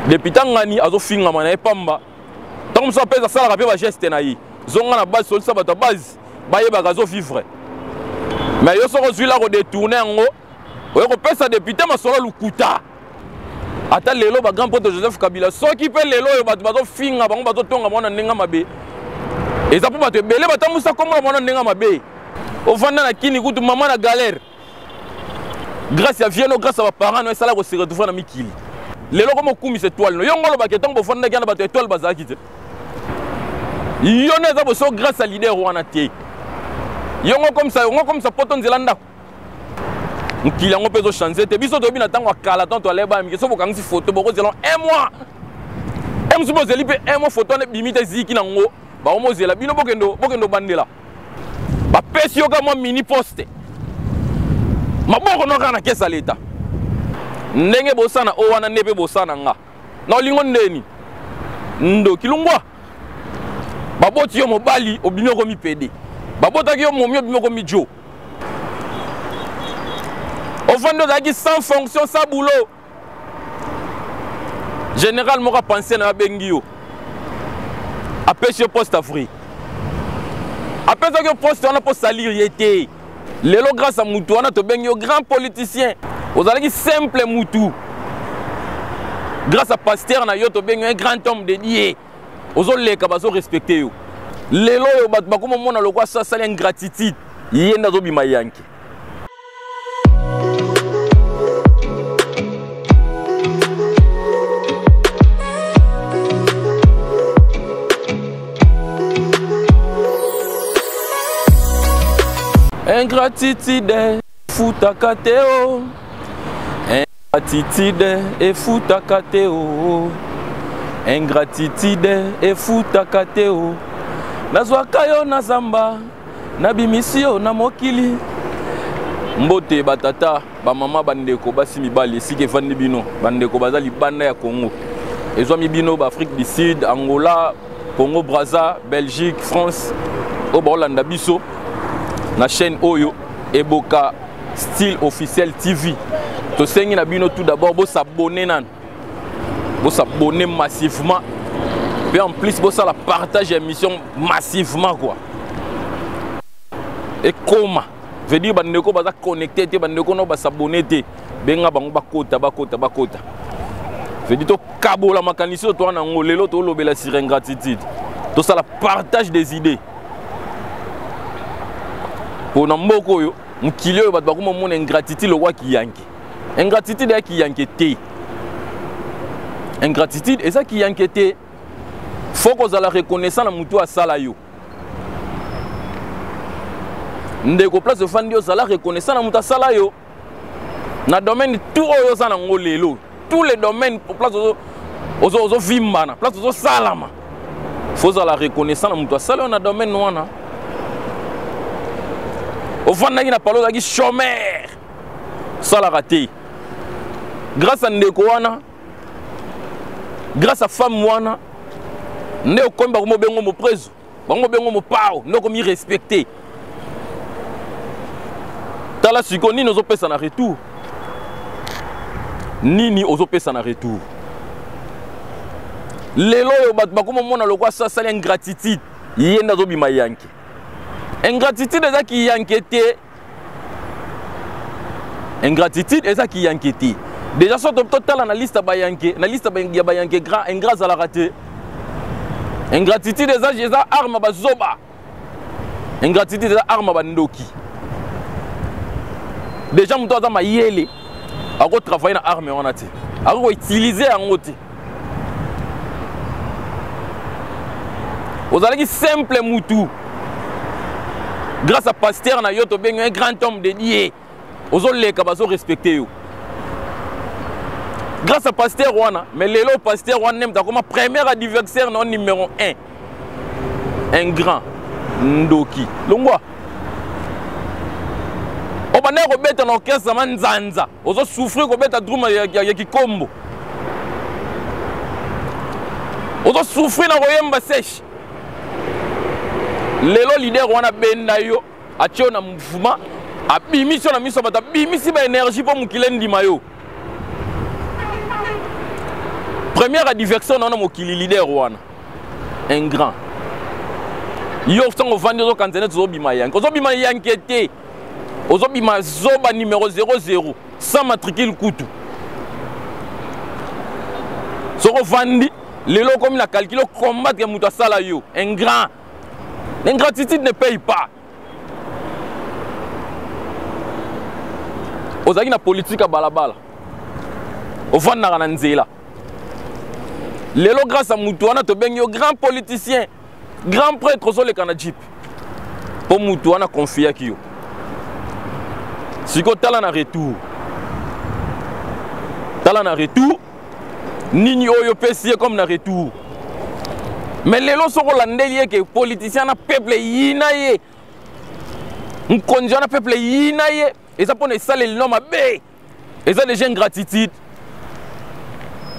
Depute Ngani azofingama na ye pamba. Ntango mosusu apesa asalaka mpe bageste na ye. Zonga na base, solisa bato ya base bayebaka azovivre. Mais yo soki ozwi la kodetourne yango, oye kopesa depute masolo lokuta. Ata lelo ba grand pote Joseph Kabila, soki mpe lelo oyo bato bazofinga bango, bazotonga bango na ndenge mabe, eza mpo bato ebele batambwisa kombo na bango na ndenge mabe. Ovanda na kini kutu mama na galère, grâce ya vieux no, grâce ya baparent no, esala ko se retrouver na mikili. Lelo komo okumisa étoile no, yo ngo olobaki ntango bofandaki wana bato ya étoile bazalaki te. Yo nde eza boso grâce ya leader wana te. Yo ngo komisa, ngo komisa poto nzela ndako. Mokili yango mpe ezochange te. Biso toyebi na ntango ya kala, ntango toalaya bana mike, soki bokangisi foto bokozela un mois, un mosusu bozeli mpe un mois, foto wana ebimi te, eziki nango, bakomozela bino bokende obandela. Bapesi yo kaka mwa mini poste, maboko no kaka na kesa leta. Ndenge bosana o wana nde mpe bosana nga na olingo ndeni ndoki lungwa. Baboti yo mobali obimi okomi pede, babotaki yo momi obimi okomi jo. Ofandi ozalaki sans fonction, sans boulot. Général moko apense na abengi yo, apesi yo poste afrique, apesaki yo poste wana mpo salir ye te. Lelo grâce à mutu wana tobengi yo grand politicien, ozalaki simple mutu. Grâce à pasteur na yo tobengi yo un grand homme de Dieu, ozoleka bazo respecter yo. Lelo oyo bato bakoma mona lokwa asali ingratitude, ye nde azobima yanke. Ingratitude efutaka te o, ingratitude efutaka te o, ingratitude efutaka te o. Nazwaka yo na zamba, nabimisi yo na mokili. Mbote batata, bamama, bandeko, basi, mibali, esika efandi bino, bandeko baza libanda ya Congo, ezwami bino ba Afrique du Sud, Angola, Congo Brazza, Belgique, France, oyo baolanda biso na chaîne oyo Eboka Style Officiel TV. Tosengi na bino tout d'abord bosabonner nanu, bosabonner massivement, puis en plus bosala partage ya émission massivement quoi. Et comment veut dire bandeko baza connecté te, bandeko no basabonner te, benga bango bakota, bakota, bakota. Veut dire tokabola makanisi oyo toa nango lelo, tolobela sur ingratitude, tosala partage des idées mpona mboka oyo, mokili oyo bato bakoma omona ingratitude lokwa kiyanke. Ingratitude ya kiyanke te, ingratitude eza kiyanke te. Faut kozala reconnaissant na mutu asala yo. Ndeko, place ofandi, ozala reconnaissant na mutu asala yo na domaine tout oyo oza nango lelo, tous les domaines, place ozovimbana, place ozosalama, faut ozala reconnaissant na mutu asala yo na domaine wana. Ofandaki na palo, ozalaki chômeur, osalaka te, grâce à ndeko wana, grâce à femme wana nde okomi bango mobengo moprezo, bango mobengo mopao, nde okomi respecté. Tala sikoyo nini ozopesa na retour, nini ozopesa na retour. Lelo oyo bato bakoma omona lokwa asali ingratitude, ye nde azobima yanke. Ingratitude eza kiyanke te, ingratitude eza kiyanke te. Déjà so totala na liste ya bayanke, na liste ya bayanke grand ingrat azalaka te. Ingratitude eza arme bazoba, ingratitude eza arme bandoki. Déjà moto aza mayele akotravaille na arme wana te, akokoutilize yango te. Ozalaki simple mutu, grâce à pasteur na yo tobengi un grand homme de Dieu, ozoleka bazorespecte yo grâce à pasteur wana. Mais lelo pasteur wana nde akoma premier adversaire na numéro 1, un grand ndoki longwa. Obandaki kobeta na orchestre ma nzanza, ozosouffrir kobeta drum ya kikombo, ozosouffrir na koyemba sèche. Lelo leader wana benda yo, atie yo na mouvement, abimisi yo na miso ya bato, abimisi ba énergie mpo mokili endima yo. Première adversaire na wana mokili leader wana un grand yo ntango ovandi ozokanisa neti ozobima yanke, ozobima yanke te, ozobima zoba numéro 00 sans matricule kutu. Soki ovandi lelo okomi na calcul ocombattre moto asala yo un grand. L'ingratitude ne paye pas. Ozalaki na politique ya balabala, ovandaka na nzela, lelo grâce à mutu wana tobengi yo grand politicien, grand prêtre, ozoleka na jeep mpo mutu wana confiaki yo. Sikoyo tala na retour, tala na retour nini oyo opesi ye comme na retour. Mais lelo soki olandeli ye ke politicien na peuple yina ye, mokonzi wana peuple yina ye, eza mpona esaleli no mabe, eza déjà ingratitude.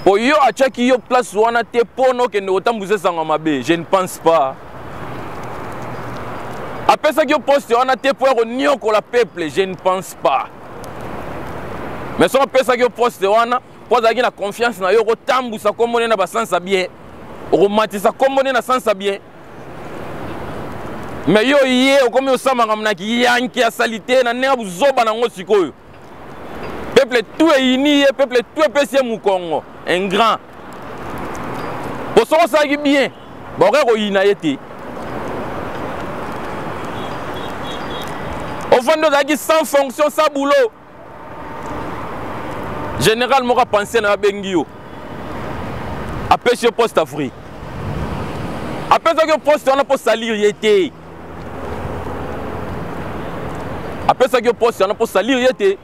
Po yo atiaki yo place wana te mpo na okende kotambusa esango mabe, je ne pense pas. Apesaki yo poste wana te mpo ya koniokola peuple, je ne pense pas. Mais soki apesaki yo poste wana mpo azalaki na confiance na yo, okotambusa kombo ne na basansa bien, okomatisa kombo ne na sansa bien. Mais yo ye okomi osala makambo na kiyanke ya salite na ndenge ya buzoba nango. Sikoyo peuple tout eyini ye, peuple tout epesi ye mokongo, un grand. Po soki osalaki bien, bakoki koyina ye te. Ofandi ozalaki sans fonction, sans boulot, général moko apense na yo, abengi yo, apesi yo poste afrique. Apesaki yo poste wana mpo salir ye te, apesaki yo poste wana mpo salir ye te,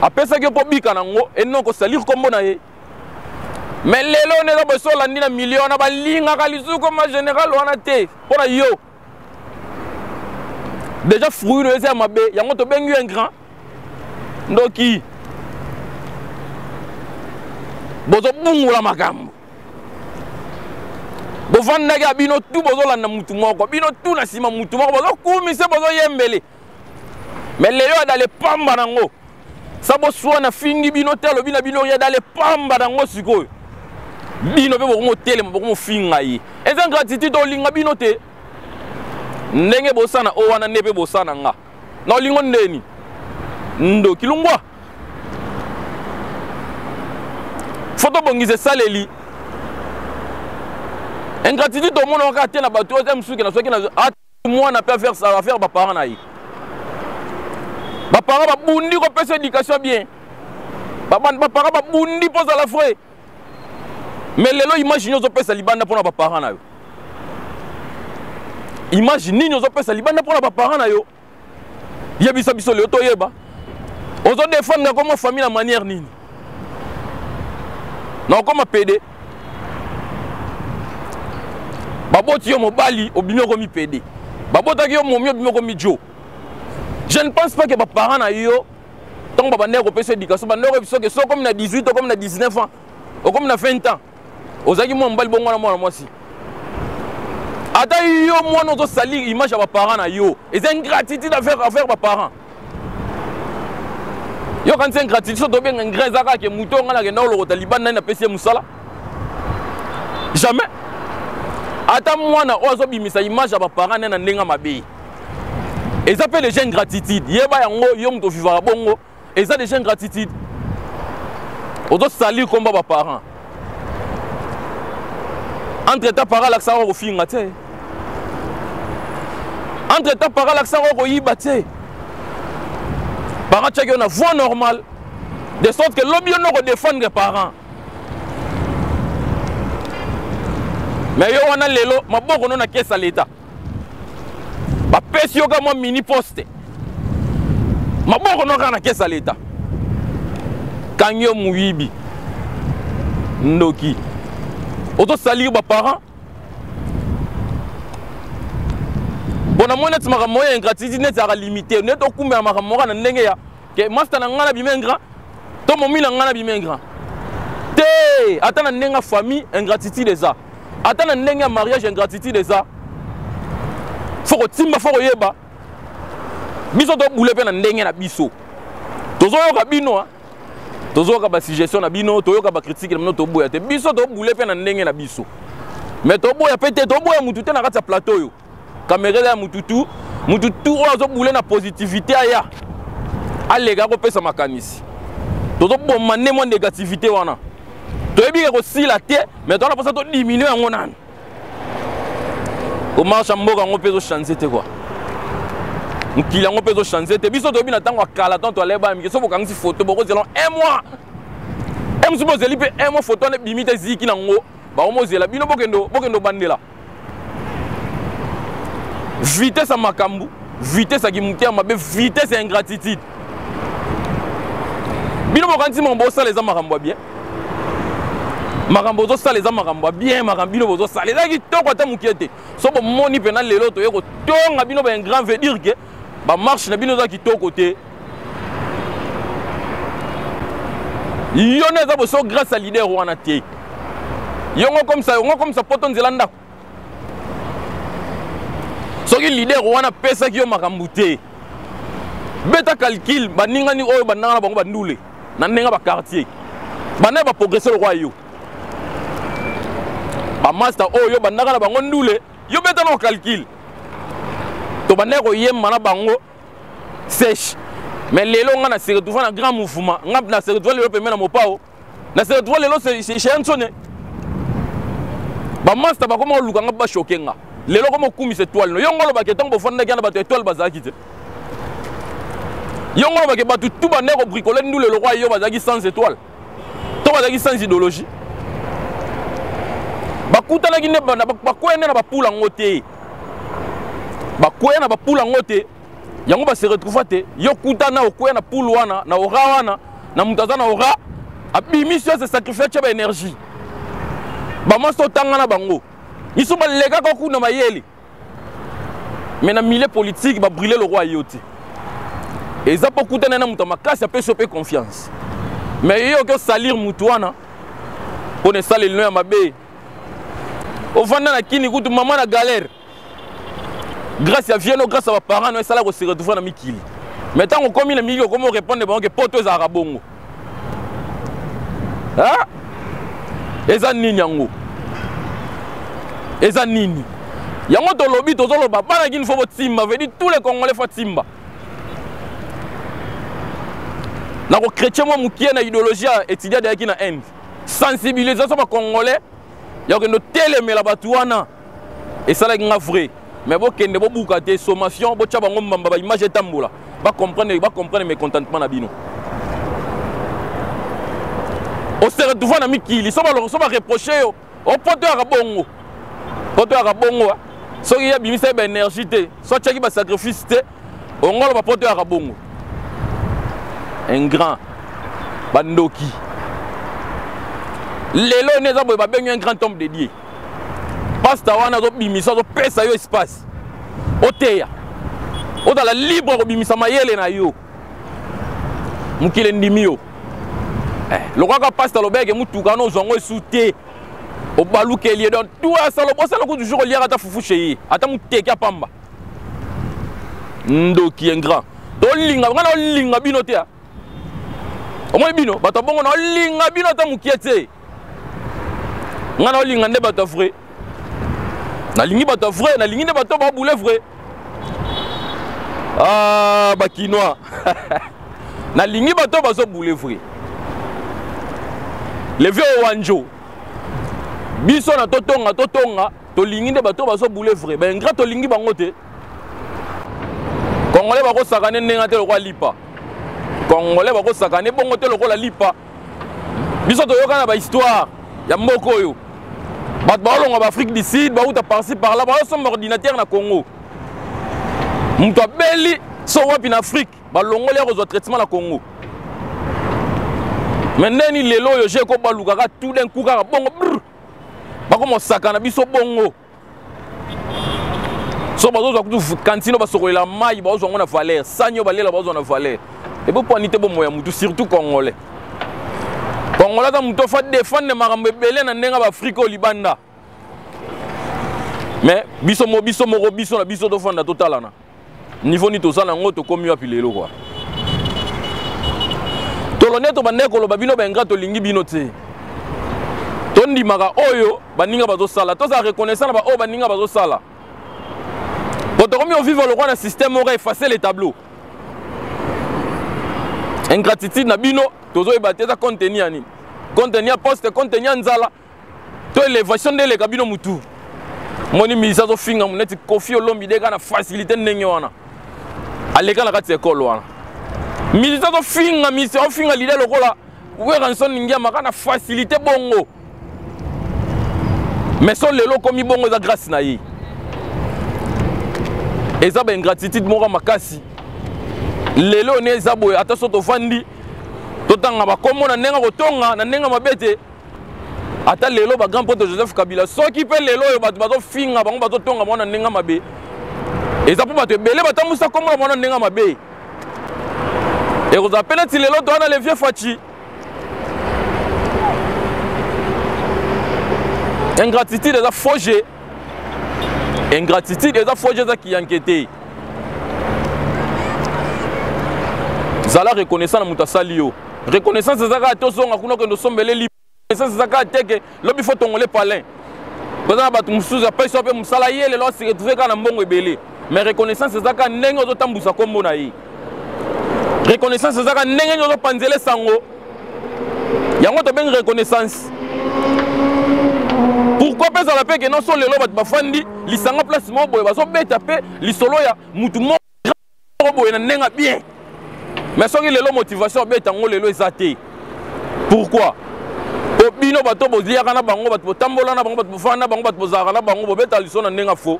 apesaki yo mpo bika nango enoko salir nkombo na ye. Mais lelo nde eza boso olandi na milio wana, balingaka lisusu koma général wana te mpo na yo. Déjà fruit no eza ya mabe, yango tobengi yo un grand ndoki. Bozobungula makambo, bovandaki ya bino tu, bozolanda mutu moko, bino tu na nsima mutu moko, bozokumisa, bozoyembele. Mais lelo adale pamba nango sa boswana, fingi bino te, alobi na bino adale pamba nango. Sikoyo bino mpe bokomotelema, bokomofinga ye, eza ingratitude. Olinga bino te ndenge bosana o wana nde mpe bosana nga na olingo ndeni ndoki lungwa. Fo tobongisa esaleli ingratitude. Tomonaka kaka te na bato oyo mosusu na soki na mwana mpe affaire baparent na ye, baparent babundi kopesa éducation bien, baparent babundi mpo ozala vrai. Mais lelo image nini ozopesa libanda mpona baparent na yo? Image nini ozopesa libanda mpona baparent na yo? Yebisa biso lelo toyeba. Ozodefendre koma famille na manière nini? Na okoma pede, baboti yo mobali, obimi okomi pede, babotaki yo momi, obimi okomi jo. Je ne pense pas que baparent na yo, ntango babandaki kopesa éducation, bandaki koyebisa ke so okomi na 18, okomi na 19 ans, okomi na 20 ans, ozalaki mwana mobali bongo wana mwana mwasi. Ata yo mwana ozosalir image ya baparent na yo, eza ingratitude envers baparent. Yo kanisi ingratitude so tobenga ingrat eza kaka ke moto oyo ngai nakenda kolokota libanda nani napesi ye mosala? Jamais. Ata mwana oyo azobimisa image ya baparent ne na ndenge mabe, eza mpe déjà ingratitude. Yeba yango, yo moto ovivaka bongo, eza déjà ingratitude, ozosalir komba baparent. Entre temps parent alakisaka kofinga te, entre temps parent alakisaka koyiba te, parent tiaki yo na voie normale, de sorte que lobi yo noko défendre parent. Mais yo wana lelo maboko no na kesa leta, bapesi yo ka mwa mini poste, maboko no kaka na kesa leta, kangi yo moyibi, ndoki, ozosalir baparent. Bon, namoni neti makambo ya ingratitude neti azalaka limité, neti okumbela makambo moko na ndenge ya ke master na ngai nabimi ingrat to momi na ngai nabimi ingrat te. Ata na ndenge ya famille, ingratitude eza. Ata na ndenge ya mariage, ingratitude eza. Fo kotimba, fo koyeba biso tobule mpe na ndenge na biso tozoyoka bino. Tozoyoka basuggestion na bino, toyoka bacritique na bino, toboya te. Biso tobule mpe na ndenge na biso, mais toboya mpe te, toboya mutu te na kati ya plateau oyo. Kamera eza ya mutu tu, mutu tu oyo azobule na positivité aya aleka akopesa makanisi. Tozoboma nde mwa négativité wana, toyebi ke kosila te, mais towana mposa todiminue yango nanu. Komarche ya mboka yango mpe ezochange te kua, mokili yango mpe ezochange te. Biso toyebi na ntango ya kala, ntango toalaya bana mike, so bokangisi foto bokozela un mois, e mosusu bozeli mpe un mois, foto wana ebimi te, eziki nango, bakomozela bino bokende obandela. Vitesse ya makambo, vitesse ya kimuke ya mabe, vitesse ya ingratitude. Bino bokanisi makambo bosala eza makambo ya bien, makambo ozosala eza makambo ya bien, makambo bino bozosala eza kitoko ata mokie te. So bomoni mpena lelo toye kotonga bino ba ingrat, veut dire ke bamarche na bino eza kitoko te. Yo nde eza boso grâce ya leader wana te. Yongo komisa, yongo komisa poto nzela ndako. Soki leader wana apesaki yo makambo te, beta calcul baningani oyo bandanga na bango bandule na ndenge baquartier banda baprogresse lokwa yo, bamaster oyo bandaka na bango ndule, yo beta na calcul to bandaki koyemba na bango sèche. Mais lelo nga na se retrouve na grand mouvement, nga na se retrouve lelo pembeni na mopao, na se retrouve lelo chez Ansone. Bamaster bakoma koluka nga, bashoke nga lelo koma okumisa étoile no. Yo ngo olobaki ntango bofandaki na bato étoile bazalaki te. Yo ngo olobaki bato tu bandaki kobricole ndule lokwa yo bazalaki sans étoile to bazalaki sans idéologie. Bakutanaki nde bakweya nde na bapula yango te, bakweya na bapula yango te, yango base retrouva te. Yo kutana okweya na pulu wana na ora wana na moto aza na ora abimisi yo, se sacrifie, atya baénergie. Bamasi otanga na bango miso balekaka kuna mayele, mais na milieu politique babrûle lokwa yo te. Eza mpo kutana na moto ya makasi apesi yo mpe confiance, mais yo oki osalir motu wana mpo na esaleli no ya mabe. Ovanda na kini kutu mama na galère, grâce ya vieno, grâce ya baparent no esala kose retrouver na mikili. Mais ntango okomi na mikili, okomi orépondre bango ke poto ezalaka bongo. Eza nini yango? Eza nini yango? Tolobi, tozoloba bana kini fo botimba, veut dire tous les Congolais fo timba na kochrétien mwa mokie na idéologie ya étudiant deyaki na Inde, sensibilisation bacongolais ya kokende otelemela bato wana esalaki nga vrai. Mais bokende bobuka te sommation, botya bango mbamba, baimage etambola, bacomprendre, bacomprendre mécontentement na bino. Ose retrouva na mikili, so bareproche yo opoto yaka bongo, poto yaka bongo, soki ye abimisa ye baénergie te, so atiaki basacrifice te, ongolo bapoto yaka bongo. Ingrat, bandoki. Lelo nde eza boye, babengi un grand homme de Dieu, pasta wana azobimisa, azopesa yo espace oteya, ozala libre kobimisa mayele na yo, mokili endimi yo. Lokwaka pasta alobeke mutuka wana ozwa yango esu te, obalukeli ye. Donc tout asala, obosana ku toujours oliaka ata fufu chez ye, ata moteki apamba. Ndoki ingrat, tolinga nga na olinga bino te. Omoni bino bato ya bongo, na olinga bino ata mokie te. Nga na olinga nde bato ya vrai, nalingi bato ya vrai, nalingi nde bato babule vrai. Ah, bakinois, nalingi bato bazobule vrai. Le vieux Owanjo, biso na totonga, totonga, tolingi nde bato bazobule vrai. Baingrat tolingi bango te. Congolais bakosaka nde ndenge te lokola lipa. Congolais bakosaka nde bongo te lokola lipa. Biso toyoka na bahistoire ya mboka oyo, bato baolonga baafrique du Sud, bauta parci par là, baosomba ordinateur na Congo. Moto abeli so wapi na Afrique, balongoli ya kozwa traitement na Congo. Mais ndeni lelo oyo je kobalukaka tout d'un coup kaka bongo, brr, bakoma osaka na biso bongo. So bazozwa kutu kantine, basokolela mai, bazozwa yango na valeur, sani oyo balela bazozwa na valeur. Ebopwani te bomoi ya mutu, surtout Congolais. Congolais aza motu afa défendre makambo ebele na ndenge ya baafrike oyo libanda. Mais biso mo biso moko, biso na biso tofanda, totalana niveau nini toza nango, tokomi wapi lelo. Kua Tolo nde tobandaki koloba bino ba ingrat tolingi bino te. Tondimaka oyo baninga bazosala, tozala reconnaissant na ba oyo baninga bazosala. Po tokomi ovivre lokola na système moko effacer les tableaux. Ingratitude na bino tozoyeba te eza compte tenu ya nini? Compte tenu ya poste, compte tenu ya nzala. To elevation nde eleka bino mutu. Moni musicien azofinga neti Koffi Olomide kaka na facilité ndenge wana. Aleka na kati ya ekole wana. Musicien azofinga, musicien azofinga leader lokola Werrason Ngiama kaka na facilité bongo. Mais so lelo okomi bongo eza grâce na ye. Eza ba ingratitude moko makasi. Lelo ne eza boye ata so tovandi totanga bakombo na ndenge kotonga na ndenge mabe te. Ata lelo ba grand pote Joseph Kabila soki pe lelo oyo bato bazofinga bango bazotonga bango na ndenge mabe eza mpo bato ebele batambwisa kombo na bango na ndenge mabe. Ekozala mpe neti lelo toa na le vieux Fatshi. Ingratitude eza faux jeu. Ingratitude eza faux jeu, eza kiyanke te. Zala reconnaissant na moto asali yo. Reconnaissance eza kaka tozonga kuna okende osombele li. Reconnaissance eza kaka te ke lobi fo tongole palin. Toza na bato mosusu apesi yo mpe mosala ye lelo asi retrouve kaka na mbongo ebele. Mais reconnaissance eza kaka ndenge ozotambusa kombo na ye. Reconnaissance eza kaka ndenge nini ozopanzele sango. Yango tobengi reconnaissance. Pourquoi mpe ezala mpe ke non so lelo bato bafandi lisanga place moko boye bazobeta mpe lisolo ya mutu moko boye na ndenge bien. Mais soki lelo motivation abeta yango lelo eza te. Pourquoi? Po bino bato boliaka na bango, bato botambola na bango, bato bofanda na bango, bato bozalaka na bango, bobeta lisolo na ndenge faux.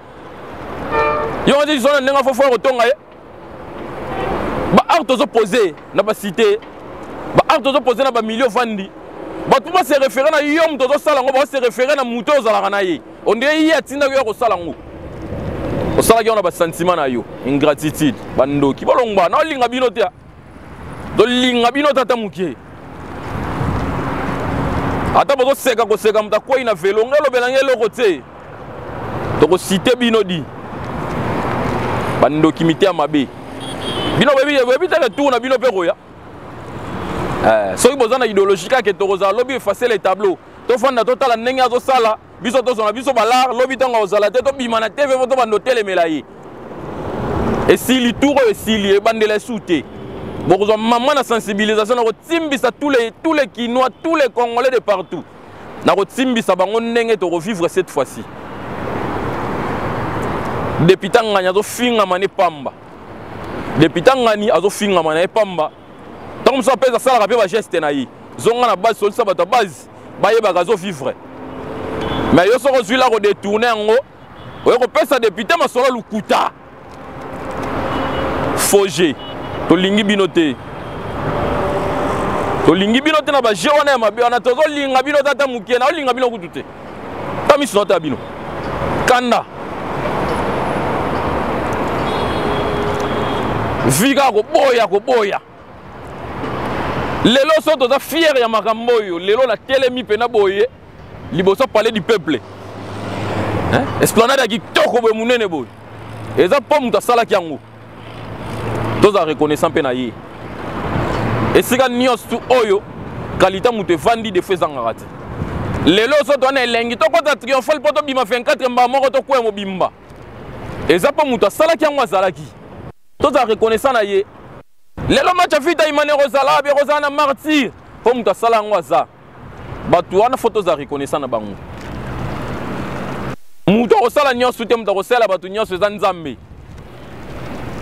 Yo ngati lisolo na ndenge faux, fo kotonga ye. Ba art tozo poser na ba cité, ba art tozo poser na ba milieu vandi. Bato ba se référer na yo moto ozosala yango, ba se référer na moto ozalaka na ye. On dirait ye atindaki yo kosala yango. Osalaki wana ba sentiment na yo, ingratitude, bandoki. Bolongwa, na olinga bino te. Tolinga bino tata mukie. Ata bozoseka koseka moto akwei na velo, ngai olobela ngai eloko te. Tokosite bino di. Bandoki mite ya mabe. Bino boyebi, boyebi te tour na bino pe koya. Soki boza na idéologie kaka tokozala lobi effacer les tableaux. Tofanda totala ndenge azosala, biso tozona biso balar, lobi ntango akozala te, tobima na TV po tobanda otelemela ye. Esili tour oyo esili, ebandela esu te. Bokozwa mama na sensibilisation na kotimbisa tous les Kinois, tous les Congolais de partout. Na kotimbisa bango ndenge tokovivre cette fois-ci. Député Ngani azofingama ne pamba. Député Ngani azofingama na ye pamba. Ntango mosusu apesa asalaka mpe ba geste na ye. Zonga na base, solisa bato ya base, bayebaka azovivre. Mais yo soko ozwi la kodetourne yango, oye kopesa député masolo lukuta. Faux jeu. Tolingi bino te. Tolingi bino te na ba jeu wana ya mabe wana, tozolinga bino te ata mokie, na olinga bino kutu te. Ta miso na ta bino. Kanda. Vika koboya koboya. Lelo so toza fier ya makambo oyo, lelo na telemi pena boye liboso palais du peuple. Hein? Esplanade ya kitoko boye munene boye. Eza po moto asalaki yango. Toza reconnaissant pe na ye. Esika nyonso oyo qualité moto evandi defo ezangaka te. Lelo so toza na elengi tokota triomphal po tobima 24 mbala moko tokwea mobimba. Eza po moto asalaki yango azalaki. Toza reconnaissant na ye. Lelo match ya Vita Imane ekozala wapi? Ekozala na martyr po moto asala yango aza. Bato wana fo toza reconnaissant na bango. Moto akosala nyonso te, moto akosala bato nyonso eza Nzambe.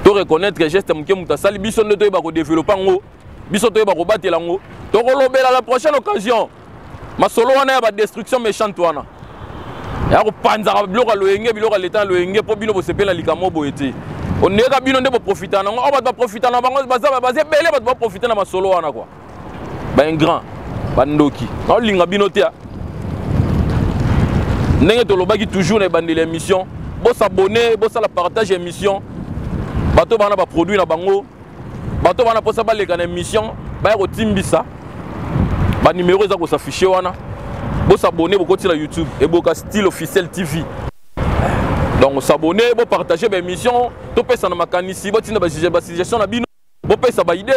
To reconnaître geste moke moto asali, biso nde toyeba kodévelopper yango, biso toyeba kobatela yango. Tokolobela la prochaine occasion masolo wana ya ba destruction méchante wana ya kopanzaka biloko ya loyenge, biloko ya leta ya loyenge mpo bino bosepela likambo boye te. Ondeka bino nde boprofita nango, oyo bato baprofita na bango baza ebele, bato baprofita na masolo wana quoi. Ba ingrats, ba ndoki. Naolinga bino te. Ndenge tolobaki toujours na ebandeli ya émission, bosabonner, bosala partage ya émission. Bato bana ba produit na bango, bato bana posa baleka na émission, baya kotimbisa. Ba numéro eza kosafficher wana. Bosabonner, bokoti na YouTube, Eboka Style Officiel TV. Donc s'abonner, bo partager ba émission, topesa na makanisi, botinda ba suggestion na bino, bopesa ba idée.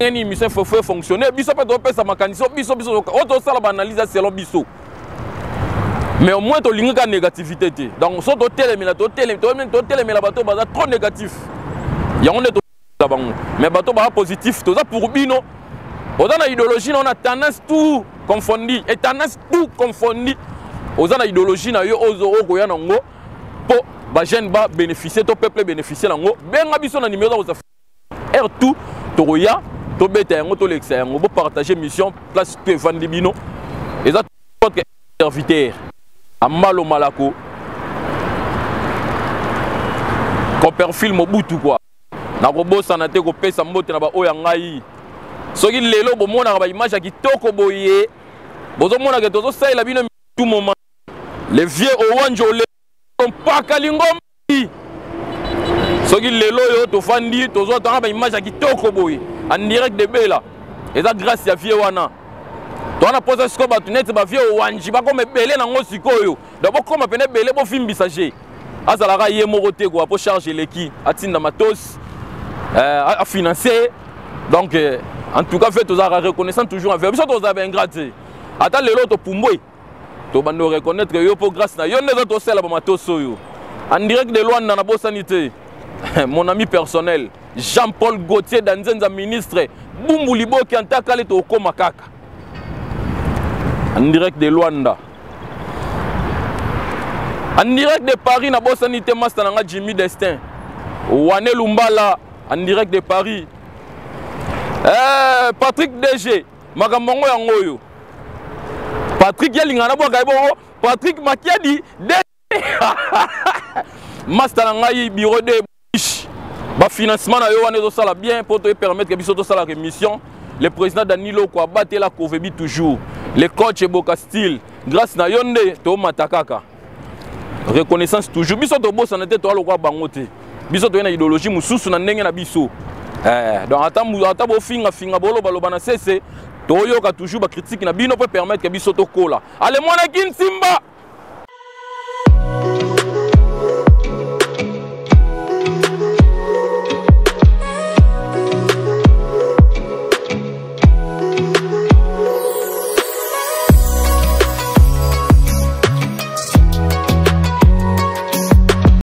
Ndenge nini mission faut fonctionner? Biso mpe topesa makanisi biso biso oyo tosala baanalyse selon biso, mais au moins tolingi kaka négativité te. Donc so totelemela, totelemela bato baza trop négatif, yango nde tola bango. Mais bato baza positif, toza pour bino. Oza na idéologie na yo, na tendance tout confondi et tendance tout confondi, oza na idéologie na yo okoya nango mpo bajeune babénéficie to peuple bénéficie nango, benga biso na numéro za r tout, tokoya tobeta yango, tolekisa yango. Bopartage mission place to evandi bino. Eza votre serviteur Ambalo Malako Copperfield Mobutu quoi. Nakobosana te kopesa mbote na baoyo ya ngai. Soki lelo bomonaka baimage ya kitoko boye, bozomonaka tozosalela bino tout moment. Le vieux Owanjo ole mpaka lingombi. Soki lelo oyo tofandi, tozwa tanga baimage ya kitoko boye en direct de Bela, eza grâce ya vieux wana. Towana mposa sikoyo bato neti bavieux Owanji bakoma ebele nango sikoyo. Donc bokoma pene ebele, bofimbisa je azalaka ye moko te kwa, mpo charge eleki, atinda matos, afinance. Donc en tout cas fait, tozalaka reconnaissant toujours envers biso. Tozala baingrat te. Ata lelo topumbwe, tobanda reconnaître yo, mpo grâce na yo nde eza tosala bamatos oyo en direct de Luanda. Nabosani te mon ami personnel Jean-Paul Gauthier Danzenza, ministre Bumbu Liboki antakale, tokóma kaka en direct de Luanda. En direct de Paris, nabosani te master na nga Jimmy Destin Wane Lumbala en direct de Paris. Patrick DG, makambo yango yango oyo Patrick yalingaka na bwaka ye bongo. Patrick Makiadi DG, master na ngai, bureau de bafinancement na yo wana ezosala bien mpo toyepermettre biso tosalaka émission. Le président Danilo ko abatela Kovebi toujours, le coach Eboka Style, grâce na yo nde tomata kaka. Reconnaissance toujours. Biso tobosana te, toya lokwa bango te. Biso toye na idéologie mosusu na ndenge na biso. Donc ata bofingafinga, bolobaloba na sese, toyoka toujours bacritique na bino mpo permettre biso tokola. Ale mwanaki nsimba.